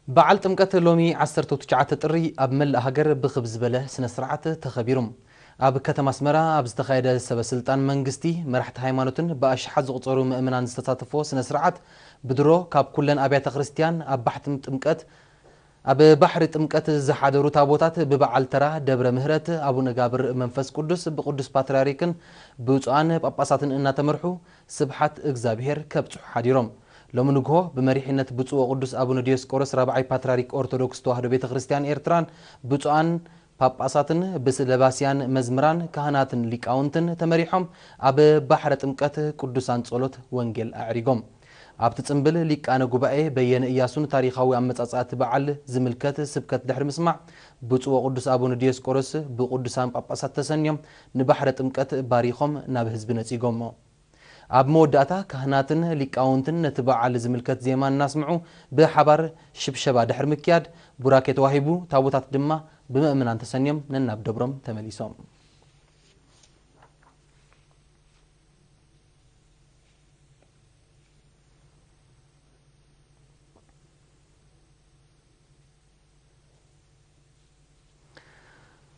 በዓል ጥምቀት ሎሚ ዓሰርተ ትሽዓተ ጥሪ ኣብ መላእ ሃገር ብኽብ ዝበለ ስነ ስርዓት ተኸቢሩ። ኣብ ከተማ ኣስመራ ኣብ ዝተኻየደ ሰበ ስልጣን መንግስቲ፣ መራሕቲ ሃይማኖትን ብኣሽሓት ዝቑጸሩ ምእመናን ዝተሳተፎ ስነ ስርዓት ብድሮ ካብ ኩለን ኣብያተ ክርስቲያን ኣብ ባሕቲ ጥምቀት ኣብ ባሕሪ ጥምቀት ዝሓደሩ ታቦታት ብበዓል ተራ ደብረ ምህረት ኣቡነ ጋብር መንፈስ ቅዱስ ብቅዱስ ፓትርያርክን ብፁዓን ጳጳሳትን እናተመርሑ ስብሓት እግዚኣብሔር ከብጽሑ ሓዲሮም። ሎሚ ንግሆ ብመሪሕነት ብፁዕ ወቅዱስ ኣቡነ ዲዮስቆሮስ ራብዓይ ፓትርያርክ ኦርቶዶክስ ተዋህዶ ቤተ ክርስቲያን ኤርትራን ብፁዓን ጳጳሳትን ብስለባስያን መዝምራን ካህናትን ሊቃውንትን ተመሪሖም ኣብ ባሕረ ጥምቀት ቅዱሳን ጸሎት ወንጌል ኣዕሪጎም። ኣብቲ ጽምብል ሊቃነ ጉባኤ በየነ ኢያሱን ታሪኻዊ ኣመጻጽኣ እቲ በዓል ዝምልከት ስብከት ድሕሪ ምስማዕ፣ ብፁዕ ወቅዱስ ኣቡነ ዲዮስቆሮስ ብቅዱሳን ጳጳሳት ተሰንዮም ንባሕረ ጥምቀት ባሪኾም ናብ ህዝቢ ነጺጎሞ። ኣብ መወዳእታ ካህናትን ሊቃውንትን ነቲ በዓል ዝምልከት ዜማ እናስምዑ ብሓባር ሽብሸባ ድሕሪ ምክያድ ቡራኬ ተዋሂቡ፣ ታቦታት ድማ ብምእመናን ተሰንዮም ነናብ ደብሮም ተመሊሶም።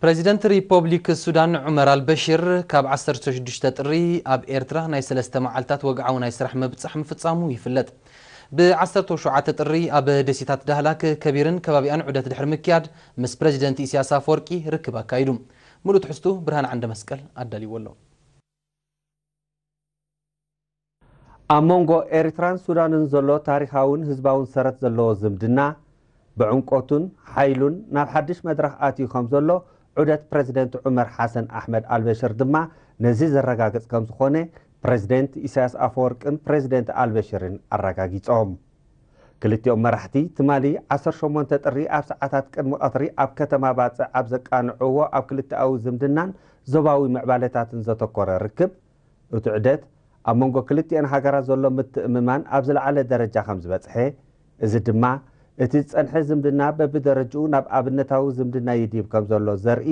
ፕሬዚደንት ሪፖብሊክ ሱዳን ዑመር ኣልበሽር ካብ ዓሰርተ ሽዱሽተ ጥሪ ኣብ ኤርትራ ናይ ሰለስተ መዓልታት ወግዓዊ ናይ ስራሕ ምብጻሕ ምፍጻሙ ይፍለጥ። ብ ዓሰርተ ሸውዓተ ጥሪ ኣብ ደሴታት ዳህላክ ከቢርን ከባቢኣን ዑደት ድሕሪ ምክያድ ምስ ፕሬዚደንት ኢሳያስ ኣፈወርቂ ርክብ ኣካይዱ። ሙሉእ ትሕዝቱ ብርሃን ዓንደ መስቀል ኣዳልይዎ ኣሎ። ኣብ መንጎ ኤርትራን ሱዳንን ዘሎ ታሪኻውን ህዝባውን ሰረት ዘለዎ ዝምድና፣ ብዕምቆቱን ሓይሉን ናብ ሓድሽ መድረኽ ኣትዩ ከም ዘሎ ዑደት ፕረዚደንት ዑመር ሓሰን ኣሕመድ ኣልበሽር ድማ ነዚ ዘረጋግጽ ከም ዝኾነ ፕረዚደንት ኢሳያስ ኣፈወርቅን ፕረዚደንት ኣልበሽርን ኣረጋጊጾም። ክልቲኦም መራሕቲ ትማሊ ዓሰርተ ሸሞንተ ጥሪ ኣብ ሰዓታት ቅድሚ ቀትሪ ኣብ ከተማ ባጽዕ ኣብ ዘቃንዕዎ ኣብ ክልተኣዊ ዝምድናን ዞባዊ ምዕባለታትን ዘተኮረ ርክብ፣ እቲ ዑደት ኣብ መንጎ ክልቲኤን ሃገራት ዘሎ ምትእምማን ኣብ ዝለዓለ ደረጃ ከም ዝበጽሐ፣ እዚ ድማ እቲ ዝጸንሐ ዝምድና በብደረጅኡ ናብ ኣብነታዊ ዝምድና ይድይብ ከም ዘሎ ዘርኢ፣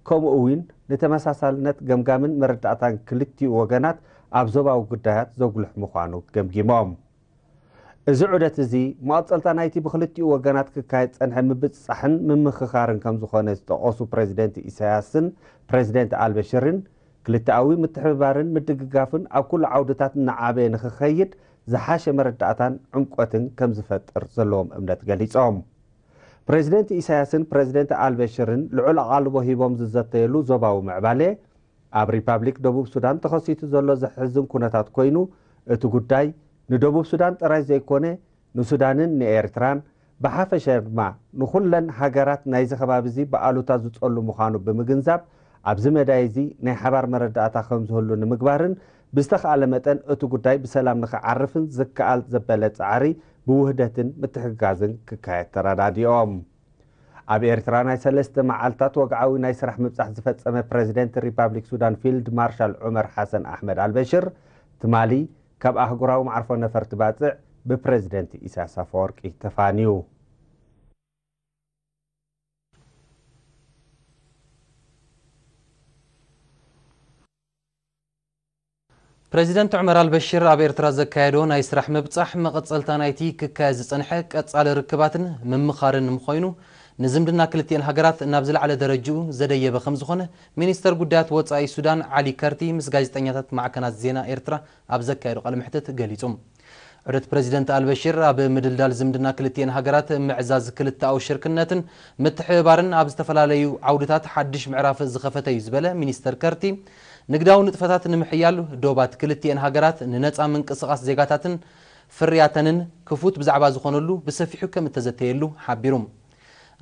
ከምኡ እውን ንተመሳሳልነት ገምጋምን መረዳእታን ክልቲኡ ወገናት ኣብ ዞባዊ ጉዳያት ዘጉልሕ ምዃኑ ገምጊሞም። እዚ ዑደት እዚ መቐጸልታ ናይቲ ብክልቲኡ ወገናት ክካየድ ዝጸንሐ ምብጽጻሕን ምምኽኻርን ከም ዝኾነ ዝጠቐሱ ፕረዚደንት ኢሳያስን ፕረዚደንት ኣልበሽርን፣ ክልተኣዊ ምትሕብባርን ምድግጋፍን ኣብ ኩሉ ዓውድታት እናዓበየ ንኽኸይድ ዝሓሸ መረዳእታን ዕምቆትን ከም ዝፈጥር ዘለዎም እምነት ገሊጾም። ፕረዚደንት ኢሳያስን ፕረዚደንት ኣልበሽርን ልዑል ኣቓልቦ ሂቦም ዝዘተየሉ ዞባዊ ምዕባለ፣ ኣብ ሪፓብሊክ ደቡብ ሱዳን ተኸሲቱ ዘሎ ዘሕዝን ኩነታት ኮይኑ፣ እቲ ጉዳይ ንደቡብ ሱዳን ጥራይ ዘይኮነ፣ ንሱዳንን ንኤርትራን፣ ብሓፈሻ ድማ ንኹለን ሃገራት ናይዚ ከባቢ እዚ ብኣሉታ ዝጸሉ ምዃኑ ብምግንዛብ፣ ኣብዚ መዳይ እዚ ናይ ሓባር መረዳእታ ከም ዝህሉ ንምግባርን ብዝተኻእለ መጠን እቲ ጉዳይ ብሰላም ንኽዓርፍን ዝከኣል ዘበለ ጻዕሪ ብውህደትን ምትሕግጋዝን ክካየድ ተረዳዲኦም። ኣብ ኤርትራ ናይ ሰለስተ መዓልታት ወግዓዊ ናይ ስራሕ ምብጻሕ ዝፈጸመ ፕረዚደንት ሪፓብሊክ ሱዳን ፊልድ ማርሻል ዑመር ሓሰን ኣሕመድ ኣልበሽር፣ ትማሊ ካብ ኣህጉራዊ መዓርፎ ነፈርቲ ባጽዕ ብፕረዚደንት ኢሳያስ ኣፈወርቂ ተፋንዩ። ፕረዚደንት ዑመር ኣልበሽር ኣብ ኤርትራ ዘካየዶ ናይ ስራሕ ምብጻሕ መቐጸልታ ናይቲ ክካየድ ዝጸንሐ ቀጻሊ ርክባትን ምምኻርን ምዃይኑ፣ ንዝምድና ክልቲኤን ሃገራት ናብ ዝለዓለ ደረጅኡ ዘደየበ ከም ዝኾነ ሚኒስተር ጉዳያት ወጻኢ ሱዳን ዓሊ ከርቲ ምስ ጋዜጠኛታት ማዕከናት ዜና ኤርትራ ኣብ ዘካየዶ ቃለ መሕትት ገሊጹ። ዑደት ፕረዚደንት ኣልበሽር ኣብ ምድልዳል ዝምድና ክልቲኤን ሃገራት፣ ምዕዛዝ ክልተኣዊ ሽርክነትን ምትሕብባርን ኣብ ዝተፈላለዩ ዓውድታት ሓድሽ ምዕራፍ ዝኸፈተ እዩ ዝበለ ሚኒስተር ከርቲ፣ ንግዳዊ ንጥፈታት ንምሕያል ዶባት ክልቲኤን ሃገራት ንነጻ ምንቅስቓስ ዜጋታትን ፍርያተንን ክፉት ብዛዕባ ዝኾነሉ ብሰፊሑ ከም እተዘተየሉ ሓቢሩ።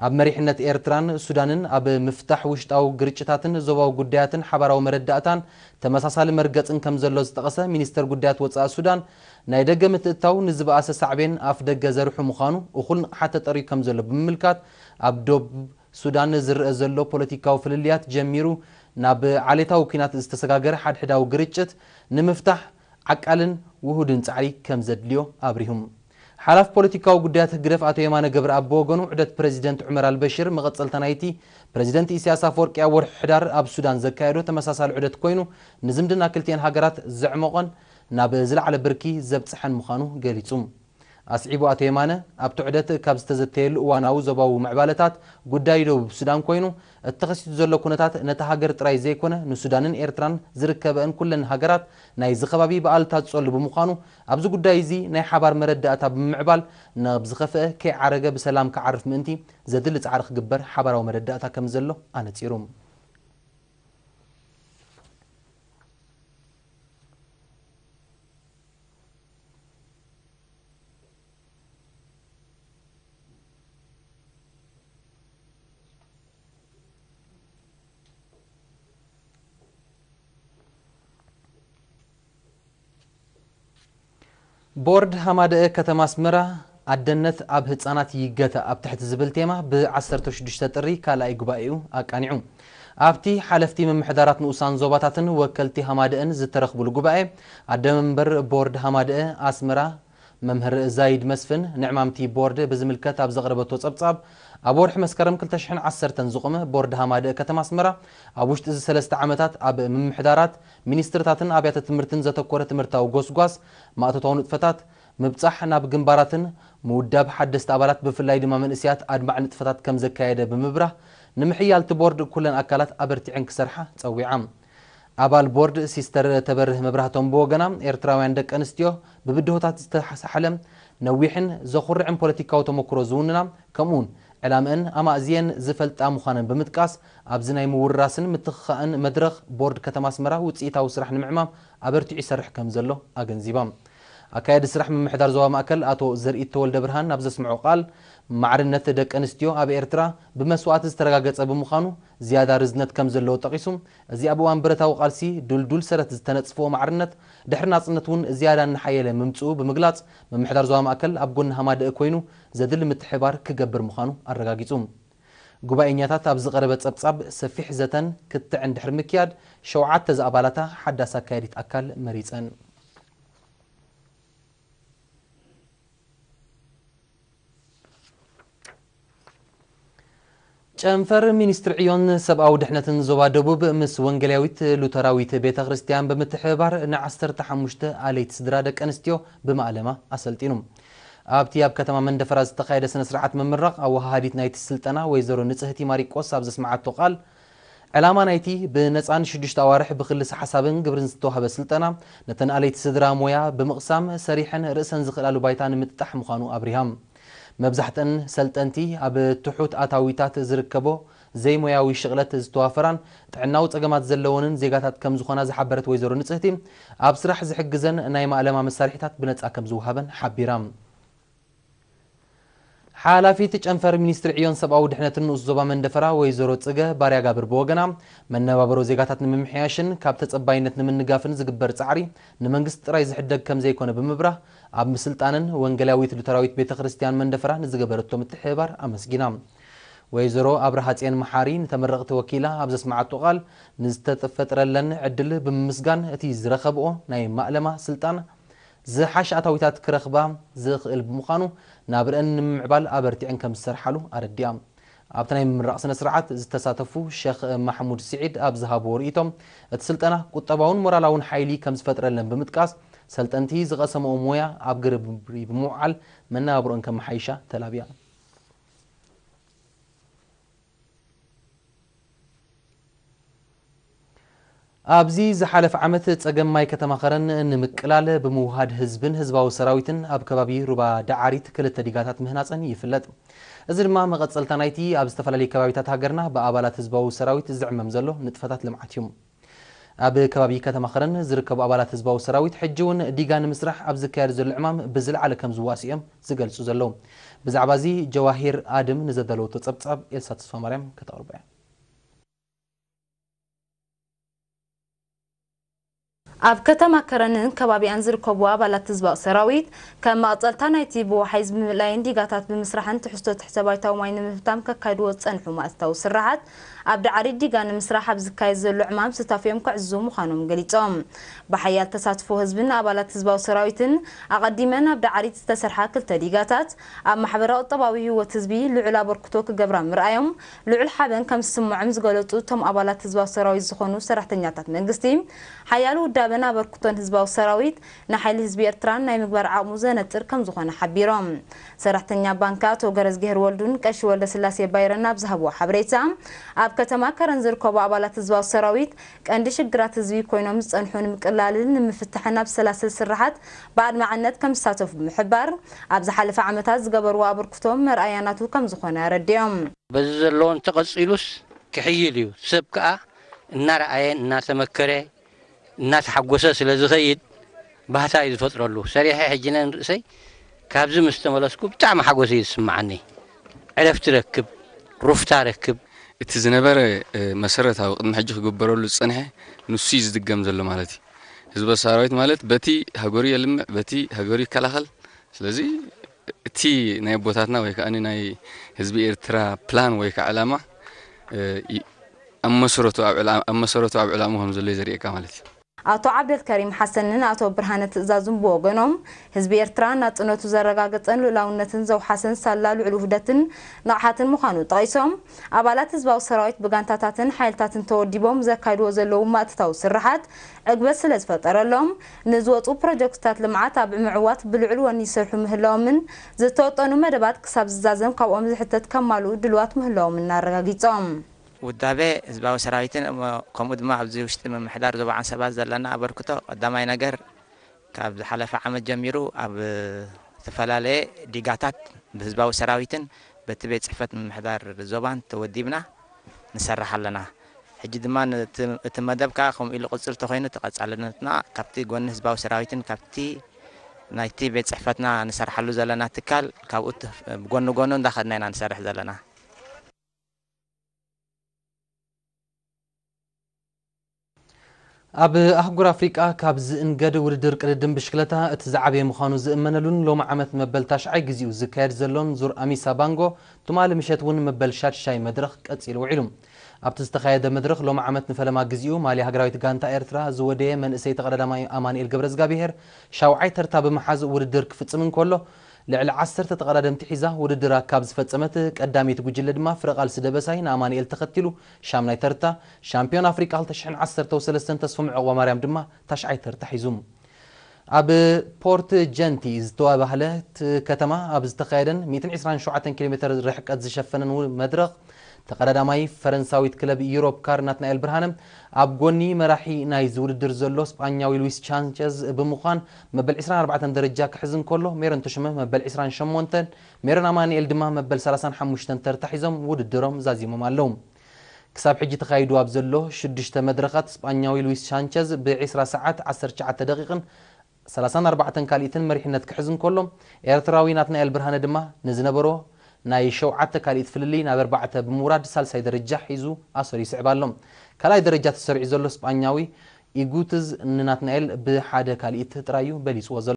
ኣብ መሪሕነት ኤርትራን ሱዳንን ኣብ ምፍታሕ ውሽጣዊ ግርጭታትን ዞባዊ ጉዳያትን ሓባራዊ መረዳእታን ተመሳሳሊ መርገጽን ከም ዘሎ ዝጠቐሰ ሚኒስተር ጉዳያት ወጻኢ ሱዳን፣ ናይ ደገ ምትእትታው ንዝበኣሰ ሳዕቤን ኣፍ ደገ ዘርሑ ምዃኑ እኹል ንቕሓት ተጠርዩ ከም ዘሎ ብምምልካት፣ ኣብ ዶብ ሱዳን ዝረኣ ዘሎ ፖለቲካዊ ፍልልያት ጀሚሩ ናብ ዓሌታዊ ኲናት ዝተሰጋገረ ሓድሕዳዊ ግርጭት ንምፍታሕ ዓቃልን ውሁድን ጻዕሪ ከም ዘድልዮ ኣብሪሁ። ሓላፊ ፖለቲካዊ ጉዳያት ህግደፍ ኣቶ የማነ ገብረኣብ ብወገኑ፣ ዑደት ፕረዚደንት ዑመር ኣልበሽር መቐጸልታ ናይቲ ፕረዚደንት ኢሳያስ ኣፈወርቂ ኣብ ወርሒ ሕዳር ኣብ ሱዳን ዘካየዶ ተመሳሳሊ ዑደት ኮይኑ፣ ንዝምድና ክልቲኤን ሃገራት ዘዕመቖን ናብ ዝለዓለ ብርኪ ዘብጽሐን ምዃኑ ገሊጹ። ኣስዒቡ ኣቶ የማነ፣ ኣብቲ ዑደት ካብ ዝተዘተየሉ እዋናዊ ዞባዊ ምዕባለታት ጉዳይ ደቡብ ሱዳን ኮይኑ፣ እቲ ተኸሲቱ ዘሎ ኩነታት ነታ ሃገር ጥራይ ዘይኮነ ንሱዳንን ኤርትራን ዝርከበአን ኩለን ሃገራት ናይዚ ከባቢ ብኣሉታ ዝጸሉ ብምዃኑ፣ ኣብዚ ጉዳይ እዚ ናይ ሓባር መረዳእታ ብምምዕባል ናብ ዝኸፍአ ከይዓረገ ብሰላም ክዓርፍ ምእንቲ ዘድሊ ጻዕሪ ክግበር ሓባራዊ መረዳእታ ከም ዘሎ ኣነጺሩ። ቦርድ ሃማደአ ከተማ ኣስመራ ኣደነት ኣብ ህጻናት ይገታ ኣብ ትሕቲ ዝብል ቴማ ብ16 ጥሪ ካልኣይ ጉባኤኡ ኣቃኒዑ። ኣብቲ ሓለፍቲ ምምሕዳራት ንኡሳን ዞባታትን ወከልቲ ሃማደአን ዝተረኽቡሉ ጉባኤ ኣደ መንበር ቦርድ ሃማደአ ኣስመራ መምህር ዛይድ መስፍን ንዕማምቲ ቦርድ ብዝምልከት ኣብ ዘቕረበቶ ጸብጻብ፣ ኣብ ወርሒ መስከረም ክልተ ሽሕን ዓሰርተን ዝቖመ ቦርድ ሃማደእ ከተማ ኣስመራ ኣብ ውሽጢ እዚ ሰለስተ ዓመታት ኣብ ምምሕዳራት፣ ሚኒስትርታትን ኣብያተ ትምህርትን ዘተኮረ ትምህርታዊ ጎስጓስ፣ ማእቶታዊ ንጥፈታት፣ ምብጻሕ ናብ ግንባራትን ምውዳብ ሓደስቲ ኣባላት ብፍላይ ድማ መንእሰያት ኣድማዕ ንጥፈታት ከም ዘካየደ ብምብራህ፣ ንምሕያል እቲ ቦርድ ኩለን ኣካላት ኣበርቲዐን ክሰርሓ ጸዊዓ። ኣባል ቦርድ ሲስተር ተበርህ መብራህቶም ብወገና፣ ኤርትራውያን ደቂ ኣንስትዮ ብብድሆታት ዝተሳሕለ ነዊሕን ዘኹርዕን ፖለቲካዊ ተመክሮ ዝውንና፣ ከምኡውን ዕላምአን ኣማእዝየን ዝፈልጣ ምዃነን ብምጥቃስ፣ ኣብዚ ናይ ምውርራስን ምትኽኻእን መድረኽ ቦርድ ከተማ ኣስመራ ውጽኢታዊ ስራሕ ንምዕማም ኣበርቲዑ ይሰርሕ ከም ዘሎ ኣገንዚባ። ኣካያዲ ስራሕ ምምሕዳር ዞባ ማእከል ኣቶ ዘርኢት ተወልደ ብርሃን ኣብ ዘስምዖ ቃል፣ ማዕርነት ደቂ ኣንስትዮ ኣብ ኤርትራ ብመስዋእቲ ዝተረጋገጸ ብምዃኑ ዝያዳ ርዝነት ከም ዘለዎ ጠቒሱ፣ እዚ ኣብ እዋን ብረታዊ ቃልሲ ድልዱል ሰረት ዝተነጽፎ ማዕርነት ድሕሪ ናጽነት እውን ዝያዳ እናሓየለ ምምጽኡ ብምግላጽ፣ ምምሕዳር ዞባ ማእከል ኣብ ጎኒ ሃማደእ ኮይኑ ዘድሊ ምትሕባር ክገብር ምዃኑ ኣረጋጊጹ። ጉባኤኛታት ኣብ ዝቐረበ ጸብጻብ ሰፊሕ ዘተን ክትዕን ድሕሪ ምክያድ፣ ሸውዓተ ዝኣባላታ ሓዳስ ኣካያዲት ኣካል መሪጸን። ጨንፈር ሚኒስትሪ ዕዮን ሰብኣዊ ድሕነትን ዞባ ደቡብ ምስ ወንጌላዊት ሉተራዊት ቤተ ክርስቲያን ብምትሕብባር ንዓሰርተ ሓሙሽተ ኣለይቲ ስድራ ደቂ ኣንስትዮ ብማእለማ ኣሰልጢኑ። ኣብቲ ኣብ ከተማ መንደፈራ ዝተኻየደ ስነ ስርዓት ምምራቕ ኣወሃሃዲት ናይቲ ስልጠና ወይዘሮ ንጽህቲ ማሪቆስ ኣብ ዘስምዓቶ ቃል፣ ዕላማ ናይቲ ብነጻን ሽዱሽተ ኣዋርሕ ብክልሰ ሓሳብን ግብርን ዝተዋህበ ስልጠና፣ ነተን ኣለይቲ ስድራ ሞያ ብምቕሳም ሰሪሐን ርእሰን ዝኽእላሉ ባይታ ንምጥጣሕ ምዃኑ ኣብሪሃ። መብዛሕተን ሰልጠንቲ ኣብ ትሑት ኣታዊታት ዝርከቦ ዘይሞያዊ ሽቕለት ዝተዋፈራን ጥዕናዊ ጸገማት ዘለወንን ዜጋታት ከም ዝኾና ዝሓበረት ወይዘሮ ንጽህቲ፣ ኣብ ስራሕ ዝሕግዘን ናይ ማእለማ መሳርሒታት ብነጻ ከም ዝወሃበን ሓቢራ። ሓላፊት ጨንፈር ሚኒስትሪ ዕዮን ሰብኣዊ ድሕነትን ንኡስ ዞባ መንደፈራ ወይዘሮ ጽገ ባርያ ጋብር ብወገና፣ መነባብሮ ዜጋታት ንምምሕያሽን ካብ ተጸባይነት ንምንጋፍን ዝግበር ጻዕሪ ንመንግስቲ ጥራይ ዝሕደግ ከም ዘይኮነ ብምብራህ፣ ኣብ ምስልጣንን ወንጌላዊት ሉተራዊት ቤተ ክርስቲያን መንደፈራ ንዝገበረቶ ምትሕብባር ኣመስጊና። ወይዘሮ ኣብርሃ ጽዮን መሓሪ ንተመረቕቲ ወኪላ ኣብ ዘስምዓቶ ቃል፣ ንዝተፈጥረለን ዕድል ብምምስጋን፣ እቲ ዝረኸብኦ ናይ ማእለማ ስልጣን ዝሓሸ ኣታዊታት ክረኽባ ዝኽእል ብምዃኑ፣ ናብረአን ንምምዕባል ኣበርቲዐን ከም ዝሰርሓሉ ኣረዲኣ። ኣብቲ ናይ ምምራቕ ስነ ስርዓት ዝተሳተፉ ሸኽ ማሕሙድ ስዒድ ኣብ ዝሃብዎ ርእይቶ፣ እቲ ስልጠና ቁጠባውን ሞራላውን ሓይሊ ከም ዝፈጥረለን ብምጥቃስ፣ ሰልጠንቲ ዝቐሰምኦ ሞያ ኣብ ግብሪ ብምውዓል መነባብሮአን ከመሓይሻ ተላብያ። ኣብዚ ዝሓለፈ ዓመት ጸገም ማይ ከተማ ከረን ንምቅላል ብምውሃድ ህዝብን ህዝባዊ ሰራዊትን ኣብ ከባቢ ሩባ ዳዓሪት ክልተ ዲጋታት ምህናጸን ይፍለጥ። እዚ ድማ መቐጸልታ ናይቲ ኣብ ዝተፈላለዩ ከባቢታት ሃገርና ብኣባላት ህዝባዊ ሰራዊት ዝዕመም ዘሎ ንጥፈታት ልምዓት እዩ። ኣብ ከባቢ ከተማ ከረን ዝርከቡ ኣባላት ህዝባዊ ሰራዊት ሕጂ እውን ዲጋ ንምስራሕ ኣብ ዝካየድ ዘሎ ዕማም ብዝለዓለ ከም ዝዋስኡ እዮም ዝገልጹ ዘለዉ። ብዛዕባ እዚ ጀዋሂር ኣድም ንዘዳለወቶ ጸብጻብ ኤልሳ ተስፋማርያም ከተቕርቦ እያ። ኣብ ከተማ ከረንን ከባቢኣን ዝርከቡ ኣባላት ህዝባዊ ሰራዊት፣ ከም መቐጸልታ ናይቲ ብወሓይዝ ብምልኣይን ዲጋታት ብምስራሕን ትሕዝቶ ትሕተ ባይታዊ ማይ ንምፍታም ከካይድዎ ዝጸንሑ ማእታዊ ስራሓት፣ ኣብ ዳዕሪት ዲጋ ንምስራሕ ኣብ ዝካየድ ዘሎ ዕማም ስታፍ እዮም ክዕዝዙ ምዃኖም ገሊጾም። ብሓያል ተሳትፎ ህዝብን ኣባላት ህዝባዊ ሰራዊትን ኣቐዲመን ኣብ ዳዕሪት ዝተሰርሓ ክልተ ዲጋታት፣ ኣብ ማሕበረ ቁጠባዊ ህይወት ህዝቢ ልዑል ኣበርክቶ ክገብራ ምርኣዮም፣ ልዑል ሓበን ከም ዝስምዖም ዝገለጹ እቶም ኣባላት ህዝባዊ ሰራዊት ዝኾኑ ሰራሕተኛታት መንግስቲ፣ ሓያል ውዳቤ በን ኣበርክቶን ህዝባዊ ሰራዊት ንሓይሊ ህዝቢ ኤርትራን ናይ ምግባር ዓቕሙ ዘነጥር ከም ዝኾነ ሓቢሮም። ሰራሕተኛ ባንክ ኣቶ ገረዝግሄር ወልዱን ቀሺ ወልደ ስላሴ ባይረን ኣብ ዝሃብዎ ሓበሬታ፣ ኣብ ከተማ ከረን ዝርከቡ ኣባላት ህዝባዊ ሰራዊት ቀንዲ ሽግራት ህዝቢ ኮይኖም ዝጸንሑ ንምቅላልን ንምፍታሕን ኣብ ዝሰላሰል ስርሓት ብኣድማዕነት ከም ዝሳተፉ ብምሕባር፣ ኣብ ዝሓለፈ ዓመታት ዝገበርዎ ኣበርክቶ መርኣያ ናቱ ከም ዝኾነ ኣረዲኦም። በዚ ዘለዎ እንተቐጺሉስ ክሕይል እዩ። ሰብ ከኣ እናረኣየ እናተመከረ እናተሓጎሰ ስለ ዝኸይድ ባህታ እዩ ዝፈጥረሉ። ሰሪሐ ሕጂ ነን ርእሰይ ካብዚ ምስ ተመለስኩ ብጣዕሚ ሓጎስ እዩ ዝስምዓኒ። ዕረፍቲ ረክብ፣ ሩፍታ ረክብ። እቲ ዝነበረ መሰረታዊ ቅድሚ ሕጂ ክግበረሉ ዝጸንሐ ንሱ እዩ ዝድገም ዘሎ ማለት እዩ። ህዝበ ሰራዊት ማለት በቲ ሃገሩ የልምዕ፣ በቲ ሃገሩ ይከላኸል። ስለዚ እቲ ናይ ኣቦታትና ወይ ከዓ ናይ ህዝቢ ኤርትራ ፕላን ወይ ከዓ ዕላማ ኣብ መሰረቱ ኣብ ዕላምኡ ከም ዘሎ እዩ ዘርእየካ ማለት እዩ። ኣቶ ዓብደልከሪም ሓሰንን ኣቶ ብርሃነ ትእዛዙን ብወገኖም፣ ህዝቢ ኤርትራ ናጽነቱ ዘረጋገጸን ልኡላውነትን ዘውሓሰን ሳላ ልዑል ውህደትን ንቕሓትን ምዃኑ ጠቒሶም፣ ኣባላት ህዝባዊ ሰራዊት ብጋንታታትን ሓይልታትን ተወዲቦም ዘካይድዎ ዘለዉ ማእትታዊ ስርሓት ዕግበት ስለ ዝፈጠረሎም፣ ንዝወጹ ፕሮጀክትታት ልምዓት ኣብ ምዕዋት ብልዑል ወኒ ይሰርሑ ምህላዎምን ዝተወጠኑ መደባት ክሳብ ዝዛዘም ካብኦም ዝሕተት ከማልኡ ድልዋት ምህላዎምን ኣረጋጊጾም። ውዳበ ህዝባዊ ሰራዊትን እሞ ከምኡ ድማ ኣብዚ ውሽጢ ምምሕዳር ዞባ ዓንሰባ ዘለና ኣበርክቶ ቀዳማይ ነገር ካብ ዝሓለፈ ዓመት ጀሚሩ ኣብ ዝተፈላለየ ዲጋታት ብህዝባዊ ሰራዊትን በቲ ቤት ጽሕፈት ምምሕዳር ዞባን ተወዲብና ንሰርሕ ኣለና። ሕጂ ድማ እቲ መደብ ከዓ ከምኡ ኢሉ ቅጽል ተኮይኑ ተቐጻልነትና ካብቲ ጎኒ ህዝባዊ ሰራዊትን ካብቲ ናይቲ ቤት ጽሕፈትና ንሰርሓሉ ዘለና ትካል ካብኡ ብጎኒ ጎኑ እንዳኸድና ኢና ንሰርሕ ዘለና። ኣብ ኣህጉር ኣፍሪቃ ካብ ዝእንገድ ውድድር ቅድድም ብሽክለታ እቲ ዝዓበየ ምዃኑ ዝእመነሉን ሎሚ ዓመት መበል ታሽዓይ ግዜኡ ዝካየድ ዘሎን ዙር ኣሚሳ ባንጎ ትማሊ ምሸት እውን መበል ሻድሻይ መድረኽ ቀጺሉ ውዒሉ። ኣብቲ ዝተኻየደ መድረኽ ሎሚ ዓመት ንፈለማ ግዜኡ ማልያ ሃገራዊት ጋንታ ኤርትራ ዝወደየ መንእሰይ ተቐዳዳማይ ኣማኑኤል ገብረዝጋብሄር ሻውዓይ ተርታ ብምሓዝ ውድድር ክፍጽም እንከሎ፣ ልዕሊ ዓሰርተ ተቐዳደምቲ ሒዛ ውድድራ ካብ ዝፈጸመት ቀዳመይቲ ጉጅለ ድማ ፍረቓልሲ ደበሳይ ንኣማኑኤል ተኸቲሉ ሻምናይ ተርታ፣ ሻምፒዮን ኣፍሪቃ ክልተ ሽሕን ዓሰርተው ሰለስተን ተስፎም ዑቕባማርያም ድማ ታሽዓይ ተርታ ሒዙ። ኣብ ፖርት ጀንቲ ዝተባህለት ከተማ ኣብ ዝተኻየደን ሚእትን ዕስራን ሸውዓተን ኪሎ ሜተር ርሕቀት ዝሸፈነን መድረኽ ተቐዳዳማይ ፈረንሳዊት ክለብ ዩሮፕ ካር ናትናኤል ብርሃነ ኣብ ጎኒ መራሒ ናይዚ ውድድር ዘሎ ስጳኛዊ ሉዊስ ቻንቸዝ ብምዃን መበል ዕስራን ኣርባዕተን ደረጃ ክሕዝ እንከሎ፣ ሜሮን ተሾመ መበል ዕስራን ሸሞንተን፣ ሜሮን ኣማኑኤል ድማ መበል ሰላሳን ሓሙሽተን ተርታ ሒዞም ውድድሮም ዛዚሞም ኣለዉ። ክሳብ ሕጂ ተኻይዱ ኣብ ዘሎ ሽዱሽተ መድረኻት ስጳኛዊ ሉዊስ ቻንቸዝ ብዕስራ ሰዓት ዓሰርተ ትሽዓተ ደቂቕን ሰላሳን ኣርባዕተን ካልኢትን መሪሕነት ክሕዝ እንከሎ፣ ኤርትራዊ ናትናኤል ብርሃነ ድማ ንዝነበሮ ናይ ሸውዓተ ካልኢት ፍልልይ ናብ ኣርባዕተ ብምውራድ ሳልሳይ ደረጃ ሒዙ ኣሰሩ ይስዕብ ኣሎ። ካልኣይ ደረጃ ተሰሪዑ ዘሎ ስጳኛዊ ኢጉትዝ ንናትናኤል ብሓደ ካልኢት ጥራይ እዩ በሊጽዎ ዘሎ።